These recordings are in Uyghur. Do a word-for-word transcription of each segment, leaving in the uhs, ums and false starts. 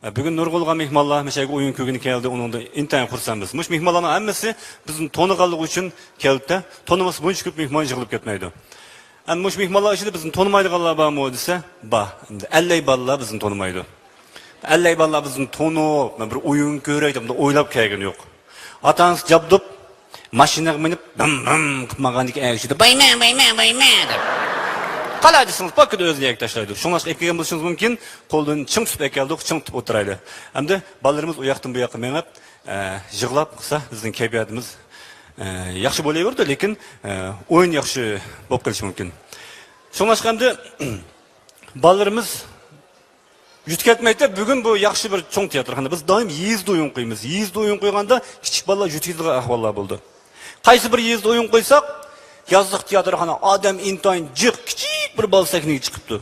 بۈگۈن نۇرغۇنلىغان مېھمانلار مۇشۇ يەرگە ئويۇن كۆرگىلى كەلدى، ئۇنىڭدىن ئىنتايىن خۇرسەنمىز. مۇشۇ مېھمانلارنىڭ ھەممىسى بىزنى تونۇغانلىقى ئۈچۈن كەلدى-دە، تونۇمىسا بۇنچە كۆپ مېھمان يىغىلىپ كەتمەيدۇ. ئەمما مۇشۇ مېھمانلار ئىچىدە بىزنى تونۇمايدىغانلار بارمۇ دېسە، بار. ئەمدى ئەللەي بالىلار بىزنى تونۇمايدۇ. ئەللەي بالىلار بىزنى تونۇپ، مانا بىر ئويۇن كۆرەي دەپ ئويلاپ كەلگىنى يوق. ئاتا-ئانىسى جابدۇپ، ماشىنىغا مىنىپ، بىم، بىم قىلىپ ماڭغاندىكىن ئەگىشىدە، بايمە، بايمە، بايمە دەپ. قالاي دېسىڭىز، پاككىدە ئۆزىنى يەرگە تاشلايدۇ. شۇڭلاشقا ئېلىپ كەلگەن بولۇشىڭىز مۇمكىن، قولىدىن چىڭ تۇتۇپ ئەكەلدۇق، چىڭ تۇتۇپ ئولتۇرايلى. ئەمدى بالىلىرىمىز ئۇ ياقتىن بۇ ياققا مېڭىپ، ئە، يىغلاپ قىلسا، بىزنىڭ كەيپىياتىمىز، ئە، ياخشى بولۇۋېرىدۇ، لېكىن، ئە، ئويۇن ياخشى بولۇپ قېلىشى مۇمكىن. شۇڭلاشقا ئەمدى بالىلىرىمىز يۈتۈپ كەتمەيدۇ. بۈگۈن بۇ ياخشى بىر چوڭ تىياتىرخانا. بىز دائىم يېزىدا ئويۇن قويىمىز. يېزىدا ئويۇن قويغاندا كىچىك بالىلار يۈتۈپ كېتىدىغان ئەھۋاللار بولىدۇ. قايسى بىر يېزىدا ئويۇن قويساق، يازلىق تىياتىرخانا، ئادەم ئىنتايىن جىق، كىچىك بىر بالا سەھنىگە چىقىپتۇ.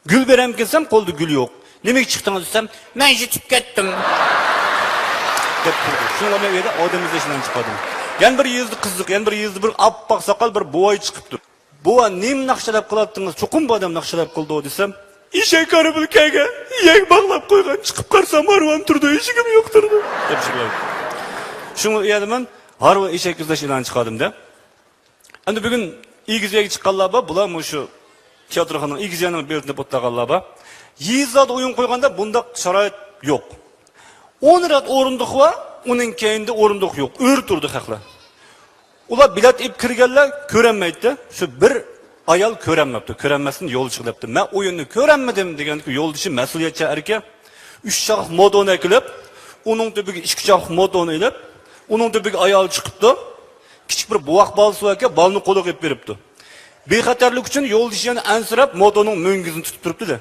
گۈل بېرەمكىن دېسەم، قولىدا گۈل يوق. نېمىگە چىقتىڭىز دېسەم، مەن يۈتۈپ كەتتىم دەپ تۇردى. شۇنىڭ بىلەن ئۇ يەردە ئادەم ئىزدەش بىلەن چىقاردىم. يەنە بىر يېزىدا قىزىق، يەنە بىر يېزىدا بىر ئاپئاق ساقال بىر بوۋاي چىقىپتۇ. بوۋا، نېمە ناخشا دەپ قىلاتتىڭىز؟ چوقۇم بۇ ئادەم ناخشا دەپ قىلىدۇ دېسەم، ئېشەك ھارۋىلىكەگە يەك باغلاپ قويغان، چىقىپ قارىسام ھارۋام تۇرىدۇ، ئېشىكىم يوق تۇرىدۇ دەپ يىغلايدۇ. شۇڭا ئۇ يەردە مەن ھارۋا ئېشەك ئىزدەش ئېلانى چىقاردىم-دە. ئەمدى بۈگۈن ئېگىز يەرگە چىققانلار بار، بۇلار مۇشۇ تىياتىرخانىنىڭ ئېگىز يەرنىڭ بېلىتىنى ئولتۇرغانلار بار. يېزىلاردا ئويۇن قويغاندا بۇنداق شارائىت يوق. ئون رەت ئورۇندۇق بار، ئۇنىڭ كەينىدە ئورۇندۇق يوق، ئۆرە تۇرىدۇ خەقلەر. ئۇلار بېلەت ئېلىپ كىرگەنلەر كۆرەلمەيدۇ. شۇ بىر ئايال كۆرەلمەپتۇ. كۆرەلمەستىن يولدىشىغا دەپتۇ، مەن ئويۇننى كۆرەلمىدىم دېگەندىكىن يولدىشى مەسئۇلىيەتچان ئەركەن ئۈچ چاقلىق مودونى ئەكېلىپ، ئۇنىڭ تۆپىگە ئىككى چاقلىق مودونى ئېلىپ، ئۇنىڭ تۆپىگە ئايال چىقىپتۇ. كىچىك بىر بوۋاق بالىسى باركەن، بالىنى قولىغا ئېلىپ بېرىپتۇ. بىخەتەرلىك ئۈچۈن يولدىشى يەنە ئەنسىرەپ مودونىڭ مۈڭگۈزىنى تۇتۇپ تۇرۇپتۇ-دە.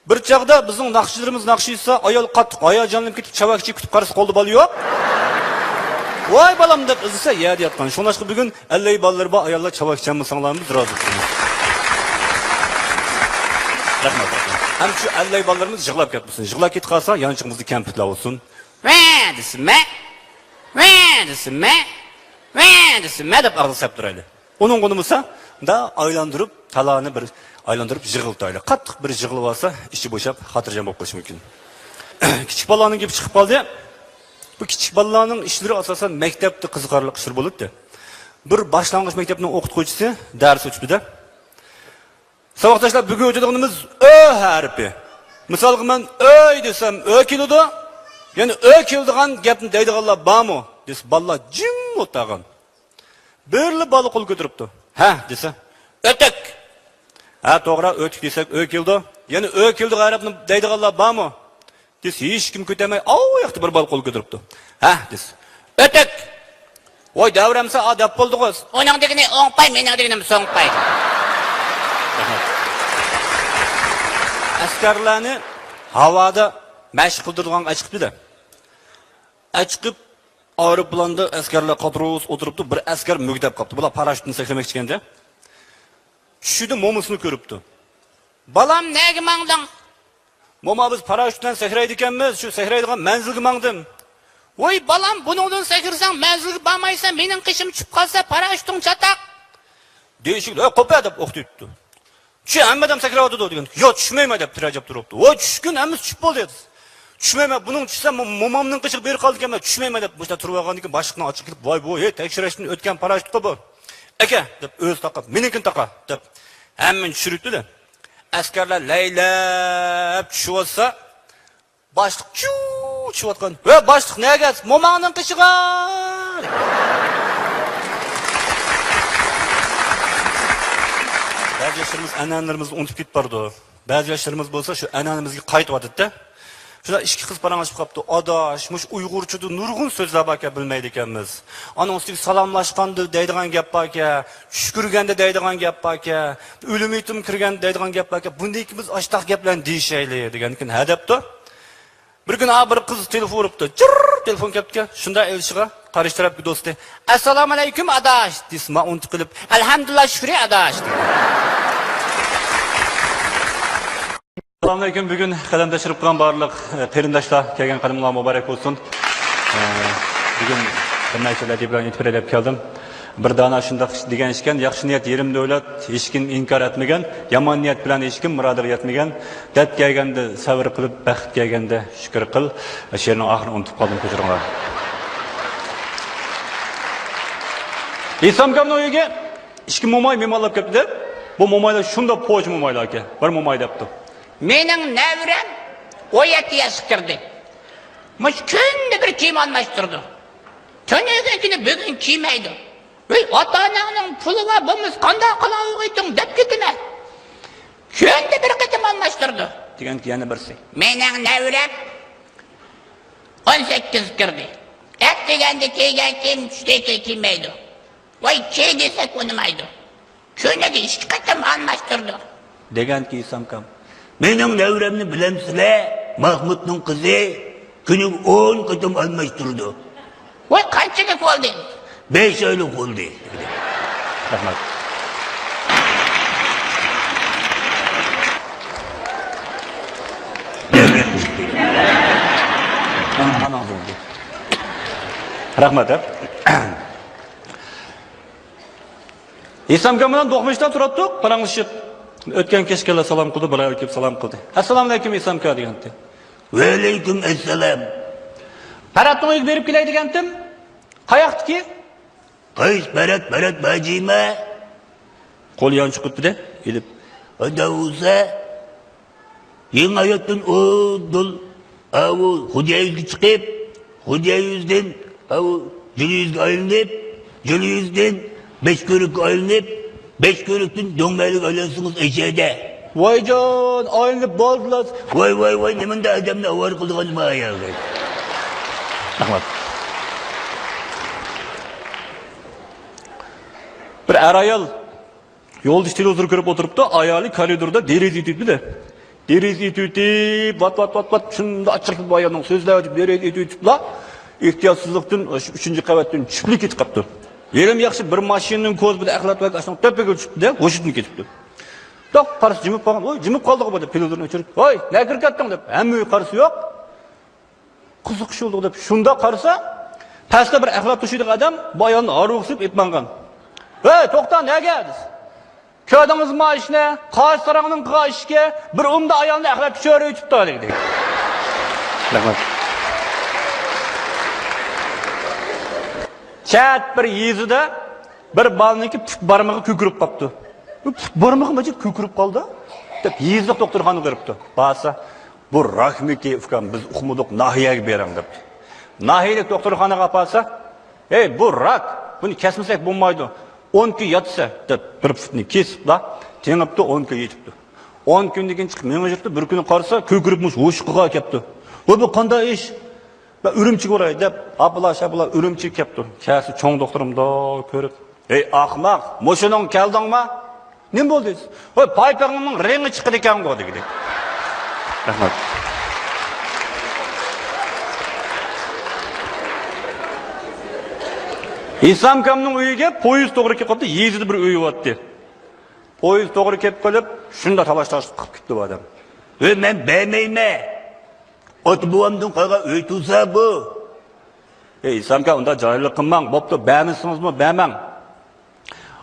بىر چاغدا بىزنىڭ ناخشىچىلىرىمىز ناخشا ئېيتسا، ئايال قاتتىق ھاياجانلىنىپ كېتىپ، چاۋاك ئىچىگە كۈتۈپ قارىسا، قولدا بالا يوق. ۋاي بالام دەپ ئىزدىسە، يەردە ياتقان. شۇڭلاشقا بۈگۈن ئەللەي بالىلىرى بار ئاياللار چاۋاك ئىچەلمىسەڭلارمۇ بىز رازى بولىمىز. رەھمەت. ھەم شۇ ئەللەي بالىلىرىمىز يىغلاپ كەتمىسۇن. يىغلاپ كېتىپ قالسا، يانچۇقىمىزدا كەمپۈتلەر بولسۇن. ۋە دېسە مە، ۋە دېسە مە، ۋە دېسە مە دەپ ئاغزىغا سەپ تۇرايلى. ئۇنىڭغا بولمىسا، مۇنداق ئايلاندۇرۇپ، تالانى بىر ئايلاندۇرۇپ يىغلىتايلى. قاتتىق بىر يىغلىۋالسا، ئىچى بوشاپ، خاتىرجەم بولۇپ قېلىشى مۇمكىن. كىچىك بالىلارنىڭ گېپى چىقىپ قالدى. بۇ كىچىك بالىلارنىڭ ئىشلىرى ئاساسەن مەكتەپتە قىزىقارلىق ئىشلار بولىدۇ. بىر باشلانغۇچ مەكتەپنىڭ ئوقۇتقۇچىسى دەرس ئۆتۈپتۇ-دە. ساۋاقداشلار، بۈگۈن ئۆتىدىغىنىمىز ئۆ ھەرپى. مىسالغا، مەن ئۆي دېسەم، ئۆ كېلىدۇ. يەنى ئۆ كېلىدىغان گەپنى دەيدىغانلار بارمۇ دېسە، بالىلار جىم ئولتۇرغان. بىرلا بالا قول كۆتۈرۈپتۇ. ھە دېسە، ئۆتۈك. ھە، توغرا، ئۆتۈك دېسەك، ئۆ كېلىدۇ. يەنە ئۆ كېلىدىغان ھەرپنى دەيدىغانلار بارمۇ دېسە، ھېچكىم كۆتەرمەي، ئاۋۇ ياقتا بىر بالا قول كۆتۈرۈپتۇ. ھە دېسە، ئۆتۈك. ۋاي دەۋرەمسە ئا دەپ بولدىغۇ. ئۇنىڭ دېگىنى ئوڭ پاي، مېنىڭ دېگىنىم سوڭ پاي. ئەسكەرلەرنى ھاۋادا مەشىق قىلدۇرىدىغان ئەچىقىپتۇ-دە. ئەچىقىپ، ئايروپىلاندا ئەسكەرلەر قاتۇرۇپ ئولتۇرۇپتۇ، بىر ئەسكەر مۈگدەپ قاپتۇ. بۇلار پاراشوتتىن سەكرىمەكچى ئىكەن-دە. چۈشىدە مومىسىنى كۆرۈپتۇ. بالام، نەگە ماڭدىڭ؟ موما، بىز پاراشوت بىلەن سەكرەيدىكەنمىز، شۇ سەكرەيدىغان مەنزىلگە ماڭدىم. ۋوي بالام، بۇنىڭدىن سەكرىسەڭ مەنزىلگە بارمايسەن، مېنىڭ قېشىم چۈشۈپ قالسا پاراشوتۇڭ چاتاق. دېيىشىگە، ھە، قوپە دەپ ئوق تېتىپتۇ. چۈش، ھەممە ئادەم سەكرەۋاتىدۇ دېگەن. ياق، چۈشمەيمەن دەپ تىرەجەپ تۇرۇپتۇ. ۋوي چۈشكىن، ھەممىسى چۈشۈپ بولدى دېدى. چۈشمەيمەن، بۇنىڭ چۈشسە مو-، مومامنىڭ قېشىغا بېرىپ قالىدىكەنمەن، چۈشمەيمەن دەپ مۇشۇنداق تۇرۇۋالغاندىن كېيىن باشلىقنىڭ ئاچچىقى كېلىپ، ۋاي بۇ، ھېي، تەكشۈرۈشتىن ئۆتكەن پاراشوتقۇ بۇ. ئەكە دەپ، ئۆزى تاقا، مېنىڭكىنى تاقا دەپ ھەممىنى چۈشۈرۈپتۇ-دە. ئەسكەرلەر لەيلەپ چۈشۈۋاتسا، باشلىق چۇ چۈشۈۋاتقان. ۋە باشلىق نەگە؟ موماڭنىڭ قېشىغا. بەزى ياشلىرىمىز ئەنئەنىلىرىمىزنى ئۇنتۇپ كېتىپ بارىدۇ. بەزى ياشلىرىمىز بولسا شۇ ئەنئەنىمىزگە قايتىۋاتىدۇ-دە. شۇنداق ئىككى قىز پاراڭلىشىپ قاپتۇ. ئاداش، مۇشۇ ئۇيغۇرچىدا نۇرغۇن سۆزلەر باركەن، بىلمەيدىكەنمىز. ئانىڭ ئۈستىگە سالاملاشقاندا دەيدىغان گەپ باركەن، چۈش كۆرگەندە دەيدىغان گەپ باركەن، ئۆلۈم يېتىم كىرگەندە دەيدىغان گەپ باركەن. بۇندىن كېيىن بىز ئاشتاق گەپلەرنى دېيىشەيلى دېگەندىكىن ھە دەپتۇ. بىر كۈنى ئا بىر قىز تېلېفون ئۇرۇپتۇ. جىرر، تېلېفون كەپتىكەن. شۇنداق ئېلىشىغا قارشى تەرەپكى دوستى، ئەسسالامۇئەلەيكۇم ئاداش دېسە، مانا ئۇنتۇپ قېلىپ، ئەلھەمدۇلىللا شۈكرى ئاداش دېدى. ئەسسالامۇئەلەيكۇم. بۈگۈن قەدەم تەشرىپ قىلغان بارلىق، ئە، قېرىنداشلار، كەلگەن قەدىمىڭلار مۇبارەك بولسۇن. ئە، بۈگۈن بىر نەچچە لەتىپىلەرنى ئېيتىپ بېرەي دەپ كەلدىم. بىر دانا شۇنداق دېگەن ئىكەن، ياخشى نىيەت يېرىم دۆلەت، ھېچكىم ئىنكار ئەتمىگەن، يامان نىيەت بىلەن ھېچكىم مۇرادىغا يەتمىگەن. دەرد كەلگەندە سەۋر قىلىپ، بەخت كەلگەندە شۈكۈر قىل. شېئىرنىڭ ئاخىرىنى ئۇنتۇپ قالدىم، كەچۈرۈڭلار. ئىسام ئاكامنىڭ ئۆيىگە ئىككى موماي مېھمانلاپ كەپتۇ دەپ، بۇ مومايلار شۇنداق پوچى مومايلار ئىكەن. بىر موماي دەپتۇ، مېنىڭ نەۋرەم ئون يەتتە ياشقا كىردى. مۇشۇ كۈندە بىر كىيىم ئالماشتۇرىدۇ. تۈنۈگۈن كۈنى بۈگۈن كىيمەيدۇ. ۋەي، ئاتا-ئاناڭنىڭ پۇلى بار بولمىسا قانداق قىلاۋېرىتتىڭ دەپ كېتىمەن. كۈندە بىر قېتىم ئالماشتۇرىدۇ. دېگەنكى يەنە بىرسى، مېنىڭ نەۋرەم ئون سەككىز كىردى. ئەتىگەندە كىيگەن كىيىم چۈشتىن كېيىن كىيمەيدۇ. ۋاي، كىي دېسەك ئۇنىمايدۇ. كۈنىگە ئىككى قېتىم ئالماشتۇرىدۇ. دېگەنكى ئىسام ئاكام، مېنىڭ نەۋرەمنى بىلەمسىلەر؟ ماھمۇتنىڭ قىزى كۈنىگە ئون قېتىم ئالماشتۇرىدۇ. ۋاي، قانچىلىك بولدى؟ بەش ئايلىق بولدى. رەھمەت. رەھمەت. ئىسام ئاكام بىلەن دوقمۇشتا تۇراتتۇق، پاراڭلىشىپ. ئۆتكەن كەچكەنلەر سالام قىلدى، بىر ئايال كېلىپ سالام قىلدى. ئەسسالامۇ ئەلەيكۇم ئىسام ئاكا دېگەنتى. ۋەئەلەيكۇم ئەسسالام. پەرھاتنىڭ ئۆيىگە بېرىپ كېلەي دېگەنتىم. قاياقتىكى؟ قايسى پەرھات؟ پەرھات باجىما؟ قول يانچۇق قىپتۇ-دە، ئېلىپ. ئادا بولسا، يېڭى ھاياتتىن ئۇدۇل، ئاۋۇ خۇديا يۈزگە چىقىپ، خۇديا يۈزدىن، ئاۋۇ جۈلە يۈزگە ئايلىنىپ، جۈلە يۈزدىن بەشكۆۋرۈككە ئايلىنىپ، بەشكۆۋرۈكتىن دۆڭمەلىگە ئايلانسىڭىز ئەشەدە. ۋايجان، ئايلىنىپ بولدىلا. ۋاي، ۋاي، ۋاي، نېمانداق ئادەمنى ئاۋارە قىلىدىغان ما ئايال. رەھمەت. بىر ئەر ئايال يولدىشى تېلېۋىزور كۆرۈپ ئولتۇرۇپتۇ، ئايالى كارىدوردا دېرىزە ئېتىۋېتىپتۇ-دە. دېرىزە ئېتىۋېتىپ، ۋات، ۋات، ۋات، ۋات، شۇنداق ئاچچىقلىنىپ ئايالنىڭ سۆزلەۋېتىپ، دېرىزە ئېتىۋېتىپلا، ئېھتىياتسىزلىقتىن شۇ ئۈچىنچى قەۋەتتىن چۈشۈپلا كېتىپ قاپتۇ. ھېلىمۇ ياخشى بىر ماشىنىنىڭ كوزۇپىدا ئەخلەت بار ئىكەن، ئاشۇنىڭ تۆپىگە چۈشۈپتۇ-دە، ھوشىدىن كېتىپتۇ. توق قارىسا جىمىپ قالغان، ۋوي، جىمىپ قالدىغۇ بۇ دەپ تېلېۋىزورنى ئۆچۈرۈپ، ۋوي، نەگە كىرىپ كەتتىڭ دەپ ھەممە ئۆيگە قارىسا يوق. قىزىقىش يولىدىغۇ دەپ شۇنداق قارىسا، پەستە بىر ئەخلەت توشۇيدىغان ئادەم بۇ ئايالنى ھارۋىغا سېلىپ ئېلىپ ماڭغان. ھەي، توختا، نەگە؟ دېسە، كۆردىڭىزمۇ ئىشنى؟ قاسىراڭنىڭ قىلغان ئىشىكى بىر ئومدا ئايالنى ئەخلەتكە چۆرۈۋېتىپتۇ دېدى. رەھمەت. چەت بىر يېزىدا بىر بالىنىڭكى پۇت بارمىقى كۆكىرىپ قاپتۇ. بۇ پۇت بارمىقى ماجىت كۆكىرىپ قالدى دەپ يېزىلىق دوختۇرخانىغا بېرىپتۇ. بارسا، بۇ راكمىكى، ئۇكام، بىز ئۇقمىدۇق، ناھىيەگە بېرىڭ دەپتۇ. ناھىيەلىك دوختۇرخانىغا ئاپارسا، ھەي، بۇ راك، بۇنى كەسمىسەك بولمايدۇ. ئون كۈن ياتىسەن دەپ بىر پۇتنى كېسىپلا تېڭىپتۇ، ئون كۈن يېتىپتۇ. ئون كۈندىن كېيىن چىقىپ مېڭىپ يۈرۈپتۇ، بىر كۈنى قارىسا كۆكىرىپ مۇشۇ ھوشىغا كەپتۇ. ۋاي، بۇ قانداق ئىش؟ مەن ئۈرۈمچىگە باراي دەپ، ئاپىلا شاپىلا ئۈرۈمچىگە كەپتۇ. كەلسە چوڭ دوختۇر مۇنداق كۆرۈپ، ھەي ئاخماق، مۇشۇنىڭغا كەلدىڭما؟ نېمە بولدى؟ ھوي، پايپېغىڭنىڭ رېڭى چىقىدىكەنغۇ دېگۈدەك. رەھمەت. ئىسام ئاكامنىڭ ئۆيىگە پويىز توغرا كېلىپ قاپتۇ، يېزىدا بىر ئۆي بارتتى. پويىز توغرا كېلىپ قېلىپ، شۇنداق تالاش-تارتىش قىلىپ كېتىپتۇ بۇ ئادەم. ھۆي، مەن بەرمەيمەن. ئاتا-بوۋامدىن قالغان ئۆي تۇرسا بۇ. ئەي ئىسام ئاكا، ئۇنداق جاھىللىق قىلماڭ. بوپتۇ، بەرمىسىڭىزمۇ بەرمەڭ.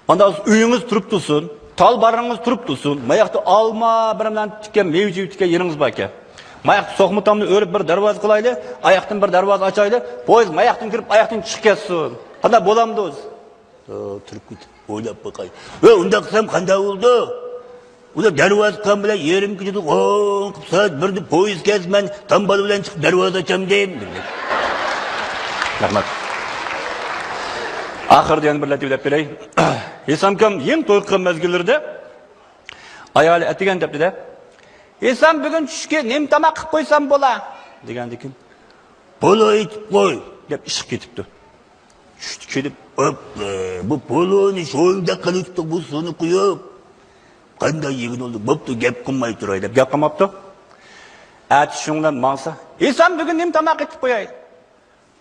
ئانداق ئۆيىڭىز تۇرۇپ تۇرسۇن، تال بارىڭىز تۇرۇپ تۇرسۇن، ماياقتا ئالما بىر بىلەن تىككەن، مېۋە-چېۋە تىككەن يېرىڭىز باركەن. ماياقتا سوقما تامنى ئۆرۈپ بىر دەرۋازا قىلايلى، ئاياقتىن بىر دەرۋازا ئاچايلى، پويىز ماياقتىن كىرىپ، ئاياقتىن چىقىپ كەتسۇن. قانداق بولامدۇ؟ ئو، تۇرۇپ كېتىپ ئويلاپ باقاي. ۋە ئۇنداق قىلسام قانداق بولىدۇ؟ ئۇدا دەرۋازا قان بىلەن يېرىم كېچىدە غوڭ قىلىپ سائەت بىردە پويىز كەلسە مەن تامبالا بىلەن چىقىپ دەرۋازا ئاچامدىم. رەھمەت. ئاخىرىدا يەنە بىر لەتىپە دەپ بېرەي. ئىسام ئاكام يېڭى توي قىلغان مەزگىللىرىدە ئايالى ئەتىگەن دەپتۇ-دە، ئىسام، بۈگۈن چۈشكە نېمە تاماق قىلىپ قويسام بولا؟ دېگەندىكىن، پولۇ ئېتىپ قوي دەپ ئىشقا كېتىپتۇ. چۈشتە كېلىپ، ئاپپا، بۇ پولۇنى شويلىدەك قىلىۋېتىپتۇ، بۇ سۇنى قۇيۇپ. قانداق يېگىلى بولدى؟ بوپتۇ، گەپ قىلماي تۇراي دەپ گەپ قىلماپتۇ. ئەتىسى شۇنىڭ بىلەن ماڭسا، ئىسام، بۈگۈن نېمە تاماق ئېتىپ قوياي؟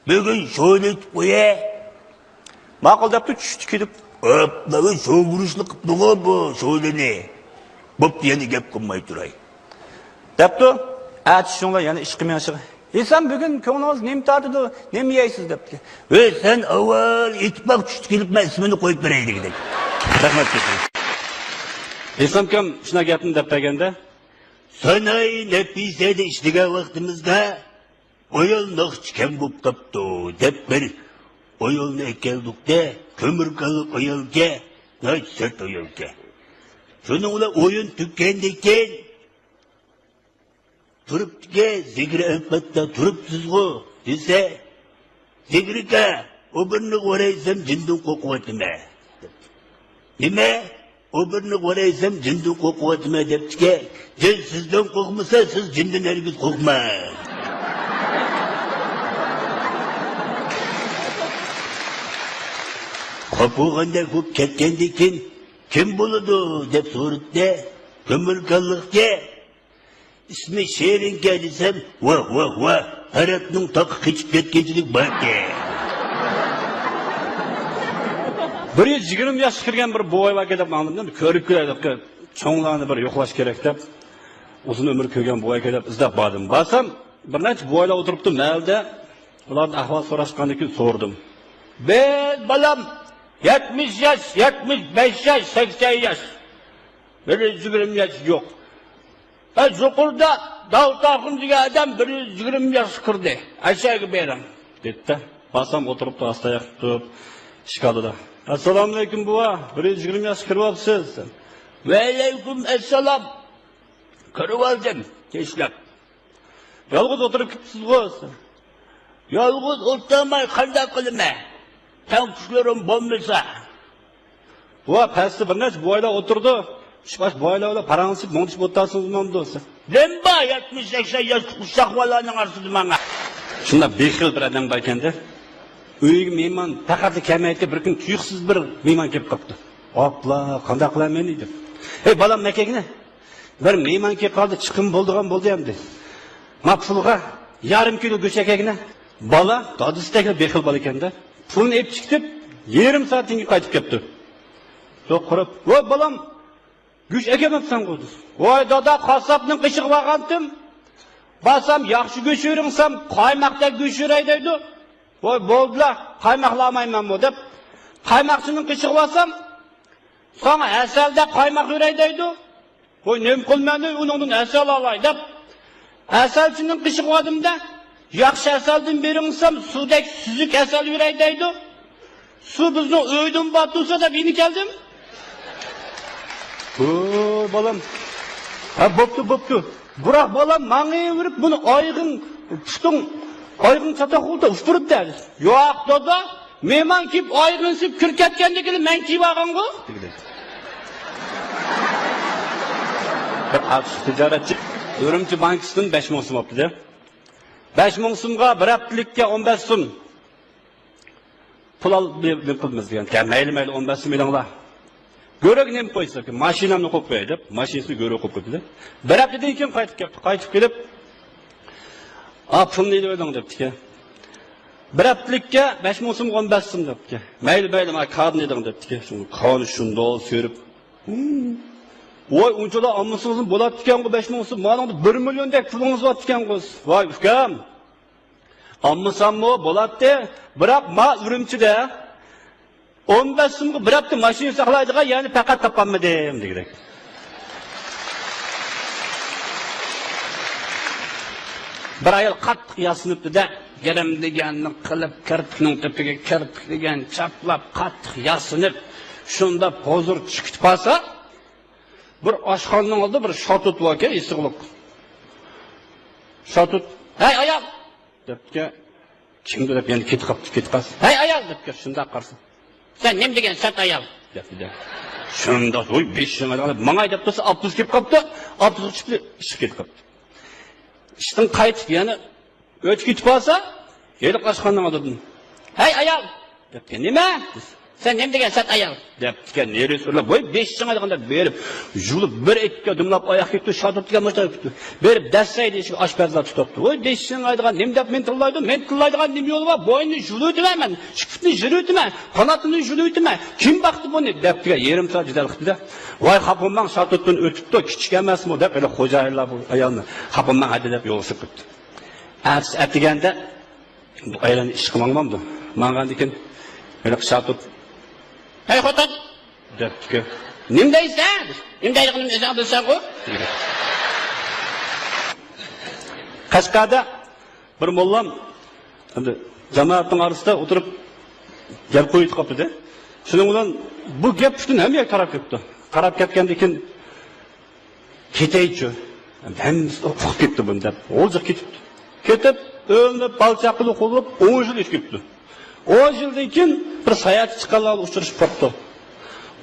بۈگۈن شويلا ئېتىپ قوياي. ماقۇل دەپتۇ، چۈشتە كېلىپ، ئاپپا، شوۋرۇشلا قىپتىغۇ بۇ شويلىنى. بوپتۇ، يەنە گەپ قىلماي تۇراي دەپتۇ. ئەتىسى شۇنىڭ بىلەن يەنە ئىشقا مېڭىشىغا ھېسام، بۈگۈن كۆڭلىڭىز نېمە تارتىدۇ، نېمە يەيسىز دەپتۇ. ۋەي، سەن ئاۋۋال ئېتىپاق چۈشتە كېلىپ، مەن ئىسمىنى قويۇپ بېرەي دېگۈدەك. رەھمەت. ھېسامكام شۇنداق گەپنى دەپ بەرگەندە، ساناي نەپىسەدە ئىشلىگەن ۋاقتىمىزدا ئايال ناخشىچى كەم بولۇپ قاپتۇ دەپ بىر ئايالنى ئەكەلدۇق-دە، كۆمۈركانلىق ئايالكەن، ناھايىتى سەت ئايالكەن. شۇنىڭ بىلەن ئويۇن تۈگىگەندىن كېيىن، تۇرۇپتىكەن، زىگرى ئەلپەتتە تۇرۇپسىزغۇ دېسە، زىگرىكا، ئوبورنىغا بارايسەن جىندىن قورقۇۋاتىمەن. نېمە؟ ئوبورنىغا بارايسەن جىندىن قورقۇۋاتىمەن دەپتىكەن. جىن سىزدىن قورقمىسا، سىز جىندىن ھەرگىز قورقماڭ. قاپۇغاندەك بولۇپ كەتكەندىن كېيىن، كىم بولىدۇ دەپ سورىدى. كۆمۈركانلىقكەن. ئىسمى شېرىنكەن دېسەم، ۋاھ، ۋاھ، ۋاھ، ھاراقنىڭ تاقى قېچىپ كەتكەنچىلىك باركەن. بىر يۈز يىگىرمە ياشقا كىرگەن بىر بوۋاي باركەن دەپ ئاڭلىدىم. كۆرۈپ كېلەيلى، چوڭلارنى بىر يوقلاش كېرەك دەپ، ئۇزۇن ئۆمۈر كۆرگەن بوۋايكەن دەپ ئىزدەپ باردىم. بارسام، بىر نەچچە بوۋايلار ئولتۇرۇپتۇ مەھەلدە. ئۇلاردىن ئەھۋال سوراشقاندىن كېيىن سورىدىم. بىز، بالام، يەتمىش ياش، يەتمىش بەش ياش، سەكسەن ياش. بىر يۈز يىگىرمە ياش يوق. ھە، يۇقىرىدا داۋۇت ئاخۇن دېگەن ئادەم بىر يۈز يىگىرمە ياشقا كىردى. ئەشەگە بېرىڭ، دېدى-دە. بارسام ئولتۇرۇپتۇ، ئاستا ئاياق تۇتۇپ، ئىشىك ئالدىدا. ئەسسالامۇئەلەيكۇم، بوۋا، بىر يۈز يىگىرمە ياشقا كىرىۋاپسىز. ۋەئەلەيكۇم ئەسسالام. كىرىۋالدىم، كەچلەپ. يالغۇز ئولتۇرۇپ كېتىپسىزغۇ؟ يالغۇز ئولتۇرماي قانداق قىلىمەن؟ تەڭپۇڭلىرىم بولمىسا. بۇ پەستە بىر نەچچە بوۋايلار ئولتۇرىدۇ. شۇ باش بوۋايلار بىلەن پاراڭلىشىپ، مۇڭدىشىپ ئولتۇرسىڭىز بولمامدۇ؟ نېمە بار يەتمىش سەكسەن ياشلىق ئۇششاق بالىلارنىڭ ئارىسىدا ماڭا؟ شۇنداق بېخىل بىر ئادەم باركەن-دە. ئۆيىگە مېھمان پەقەتلا كەلمەيدىكەن، بىر كۈنى تۇيۇقسىز بىر مېھمان كېلىپ قاپتۇ. ئاپلا، قانداق قىلارمەن دېدى. ھەي بالام، مەكەگىنە. بىر مېھمان كېلىپ قالدى، چىقىم بولىدىغان بولدى ئەمدى. ما پۇلغا يېرىم كىلو گۆش ئەكەگىنە. بالا دادىسىدەكلا بېخىل بالا ئىكەن-دە. پۇلنى ئېلىپ چىقىپ، يېرىم سائەتتىن كېيىن قايتىپ كەپتۇ. يوق، قاراپ، ۋاي بالام، گۆش ئەكەلمەپسەنغۇ دېدى. ۋاي دادا، قاسساپنىڭ قېشىغا بارغانتىم. بارسام ياخشى گۆش بېرىڭ دېسەم، قايماقتەك گۆش بېرەي دەيدۇ. ۋاي بولدىلا، قايماقلارمايمەنمۇ دەپ، قايماقچىنىڭ قېشىغا بارسام، ساڭا ھەسەلدەك قايماق بېرەي دەيدۇ. ۋاي نېمە قىلىمەن ئۇنىڭدىن ھەسەل ئالاي دەپ، ھەسەلچىنىڭ قېشىغا باردىم-دە، ياخشى ھەسەلدىن بېرىڭ دېسەم، سۇدەك سۈزۈك ھەسەل بېرەي دەيدۇ. سۇ بىزنىڭ ئۆيدىن بار تۇرسا دەپ يېنىك كەلدىم. ۋوي بالام. ھە بوپتۇ، بوپتۇ. بىراق بالام ماڭىۋېرىپ بۇنى ئايىغىڭ، پۇتۇڭ، ئايىغىڭ چاتاق بولدى، ئۇپۇرۇپ دەدى. ياق دادا، مېھمان كېلىپ ئايىغىنى سىلىپ كىرىپ كەتكەندىن كېيىن مەن كىيىۋالغانغۇ. بىر ئاچچىق تىجارەتچى ئۈرۈمچى بانكىسىدىن بەش مىڭ سوم ئاپتىدى. بەش مىڭ سومغا بىر ھەپتىلىككە ئون بەش سوم پۇل ئال، بىر، بىر پۇل بىز دېگەن. يا مەيلى، مەيلى، ئون بەش سوم ئېلىڭلار. گۆرۈگە نېمە قويسا، ماشىنامنى قويۇپ قوياي دەپ، ماشىنىسىنى گۆرۈگە قويۇپ قويدى. بىر ھەپتىدىن كېيىن قايتىپ كەپتۇ. قايتىپ كېلىپ، ئا، پۇلنى ئېلىۋېلىڭ دەپتىكەن. بىر ھەپتىلىككە بەش مىڭ سوم، ئون بەش سوم دەپتىكەن. مەيلى، مەيلى، مانا كارتىنى ئېلىڭ دەپتىكەن. شۇ كارنى شۇنداق سۆرۈپ، ۋاي، ئۇنچىلا ئالمىسىڭىزمۇ بولاتتىكەنغۇ، بەش مىڭ سوم. مانىڭدا بىر مىليوندەك پۇلىڭىز بارتىكەنغۇ. ۋاي ئۇكام، ئالمىساممۇ بولاتتى، بىراق ما ئۈرۈمچىدە ئون بەش سومغا بىر ھەپتە ماشىنا ساقلايدىغان يەرنى پەقەت تاپالمىدىم دېگۈدەك. بىر ئايال قاتتىق ياسىنىپتۇ-دە، گىرىم دېگەننى قىلىپ، كىرپىكنىڭ تۈپىگە كىرپىك دېگەن چاپلاپ، قاتتىق ياسىنىپ، شۇنداق ھۇزۇر چىقىپ قالسا، بىر ئاشخانىنىڭ ئالدىدا بىر شاتۇت باركەن، ئېسىقلىق. شاتۇت، ھەي ئايال! دەپتىكەن، كىمدۇ دەپ يەنە كېتىپ قاپتۇ، كېتىپ قالسا، ھەي ئايال! دەپتىكەن، شۇنداق قارىسا. سەن نېمە دېگەن سەت ئايال! دەپتىدە. شۇنداق، ۋوي بېشىڭ ئايدىغان دەپ ماڭاي دەپ تۇرسا، ئاپتوبۇس كېلىپ قاپتۇ، ئاپتوبۇسقا چىقىپلا ئىشقا كېتىپ قاپتۇ. ئىشتىن قايتىپ يەنە ئۆتۈپ كېتىپ قالسا، ھېلىقى ئاشخانىنىڭ ئالدىدىن، ھەي ئايال! دەپتىكەن، نېمە؟ سەن نېمە دېگەن سەت ئايال! دەپتىكەن، نېرى سۈرۈلۈپ، ۋوي بېشىڭ ئايدىغان دەپ بېرىپ، يۇلۇپ بىر ئىككى دۇملاپ ئاياق كېتىپتۇ، شاتۇت دېگەن مۇشۇ كېتىپتۇ. بېرىپ دەسسەيدى ئىشىكى ئاشپەزلەر تۇتۇپتۇ. ۋوي بېشىڭ ئايدىغان نېمە دەپ مېنى تىللايدۇ؟ مېنى تىللايدىغان نېمە يولى بار؟ بوينىنى يۇلۇۋېتىمەن مەن، ئىككى پۇتىنى يىرىۋېتىمەن، قاناتىنى يۇلۇۋېتىمەن. كىم باقتى بۇنى؟ دەپتىكەن، يېرىم سائەت جېدەل قىپتۇ-دە. ۋاي خاپا بولماڭ، شاتۇتتىن ئۆتۈپتۇ، كىچىك ئەمەسمۇ دەپ، ھېلى خوجايىنلار بۇ ئايالنى خاپا بولماڭ ھەدە دەپ يولغا سېلىپ قويۇپتۇ. ئەتىسى ئەتىگەندە ئايلان ئىشقا ماڭمامدۇ؟ ماڭغاندىن كېيىن ھېلىقى شاتۇت، «ھەي خوتۇن!» دەپتىكەن. «نېمە دەيسەن؟» «نېمە دەيدىغىنىمنى ئۆزۈڭ بىلىسەنغۇ.» قەشقەردە بىر موللام ئەمدى جامائەتنىڭ ئارىسىدا ئولتۇرۇپ گەپ قويۇۋېتىپ قاپتىدى. شۇنىڭ بىلەن بۇ گەپ پۈتۈن ھەممە يەرگە تاراپ كەپتۇ. تاراپ كەتكەندىن كېيىن، «كېتەيچۇ، ھەممىسى ئۇقۇپ كەتتى بۇنى» دەپ، غۇلجىغا كېتىپتۇ. كېتىپ، ئۆيلىنىپ، بالا-چاقىلىق بولۇپ، ئون يىل ئۆتۈپ كېتىپتۇ. ئون يىلدىن كېيىن بىر ساياھەتكە چىققانلار بىلەن ئۇچرىشىپ قاپتۇ.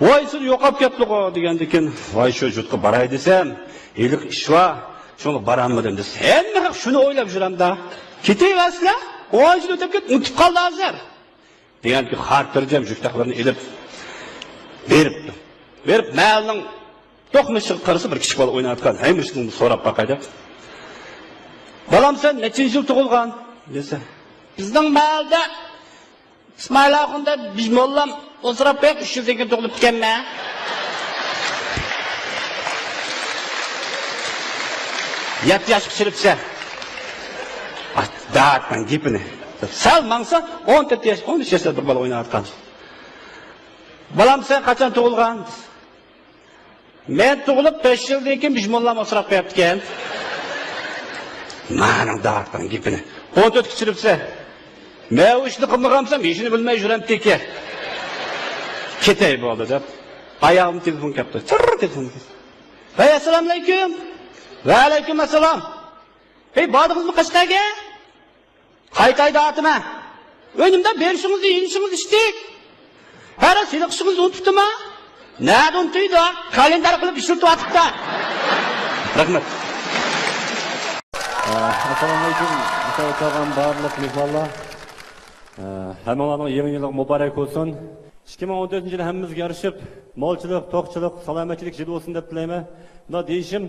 «ۋاي، سىز يوقاپ كەتتىغۇ» دېگەندىن كېيىن، «ۋاي، شۇ يۇرتقا باراي دېسەم، ھېلىقى ئىش بار، شۇڭا بارالمىدىم» دېسە، «ھەممە خەق شۇنى ئويلاپ يۈرەمدۇ. كېتىۋەرسىلە، ئون يىل ئۆتۈپ كېتىپ، ئۇنتۇپ قالدى ھازىر» دېگەندىن كېيىن، خاتىرجەم جۈكتەكلىرىنى ئېلىپ بېرىپتۇ. بېرىپ، مەھەللىنىڭ توقمىشىغا قارىسا، بىر كىچىك بالا ئويناۋاتقان. «ھەي، مۇشۇنى سوراپ باقاي» دەپ. «بالام، سەن نەچچىنچى يىل تۇغۇلغان؟» دېسە، «بىزنىڭ مەھەللىدە ئىسمائىل ئاخۇن دەپ بىر موللام ئولتۇراپ قويۇپ، ئۈچ يىلدىن كېيىن تۇغۇلۇپتىكەنمەن.» «يەتتە ياشقا چىرىپسەن.» «دەۋاتقان گېپىنى.» سەل ماڭسا، ئون تۆت ياش، ئون ئۈچ ياشلار بىر بالا ئويناۋاتقان. «بالام، سەن قاچان تۇغۇلغان؟» «مەن تۇغۇلۇپ بەش يىلدىن كېيىن بىر موللام ئاسراپ قويۇپتىكەن.» «مانا دەۋاتقان گېپىنى. ئون تۆتكە چىرىپسەن.» «مەن ئۇ ئىشنى قىلمىغانسام، ھېچنى بىلمەي يۈرەمتىكەن.» «كېتەي بولدى» دەپ، ئايالىم تېلېفون كەپتۇ. چىرر تېلېفون. «ھەي، ئەسسالامۇئەلەيكۇم.» «ۋەئەلەيكۇم ئەسسالام.» «ھەي، باردىڭىزمۇ قەشقەرگە؟» «قايتاي دەۋاتىمەن.» «ئۆينىمدە بېرىشىڭىزنى، يېنىشىڭىز ئىشتىك. ھە، راست، ھېلىقى ئىشىڭىزنى ئۇنتۇپتىما؟» «نەدە ئۇنتۇيدۇ؟ كالېندار قىلىپ ئىشلىتىۋاتىپتۇ.» رەھمەت. ئەسسالامۇئەلەيكۇم. ئولتۇرغان بارلىق مېھمانلار. ھەممىڭلارنىڭ يېڭى يىلىغا مۇبارەك بولسۇن. ئىككى مىڭ ئون تۆتىنچى يىل ھەممىمىزگە يارىشىپ، مولچىلىق، توقچىلىق، سالامەتچىلىك يىلى بولسۇن دەپ تىلەيمەن. مۇنداق دېيىشىم،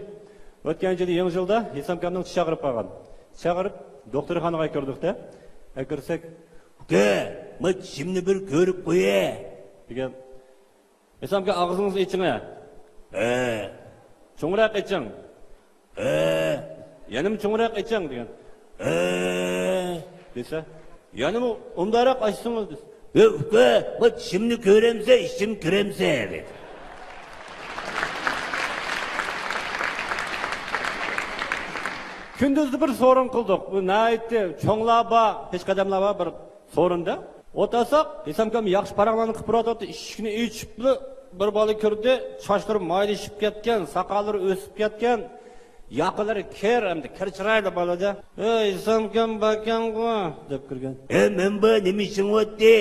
ئۆتكەن يىلى يېڭى يىلدا ھېسامكامنىڭ چىشى ئاغرىپ قالغان. چىشى ئاغرىپ، دوختۇرخانىغا كىردۇق-تە. ئەكىرسەك، «ئۇكا، ما چىشىمنى بىر كۆرۈپ قويە» دېگەن. ھېسامكا، «ئاغزىڭىزنى ئېچىڭە.» «ھە.» «چوڭراق ئېچىڭ.» «ھە.» «يەنىمۇ چوڭراق ئېچىڭ» دېگەن. «ھە.» دېسە، «يەنىمۇ ئومداراق ئاچسىڭىز» دېسە، «ھە، ئۇكا، ما چىشىمنى كۆرەمسە، ئىچىم كىرەمسە» دېدى. كۈندۈزدە بىر سورۇن قىلدۇق. بۇ ناھايىتى چوڭلار بار، پېشقەدەملەر بار، بىر سورۇندا ئولتۇرساق، ھېسامكام ياخشى پاراڭلارنى قىلىپ بېرىۋاتاتتى. ئىشىكنى ئېچىپلا بىر بالا كىردى. چاچلىرى مايلىشىپ كەتكەن، ساقاللىرى ئۆسۈپ كەتكەن، ياقىلىرى كىر، ئەمدى كىر چىرايلىق بالا-دە. «ھەي، ھېسامكام باركەنغۇ» دەپ كىرگەن. «ھە، مەن بار، نېمە ئىشىڭ بارتتى؟»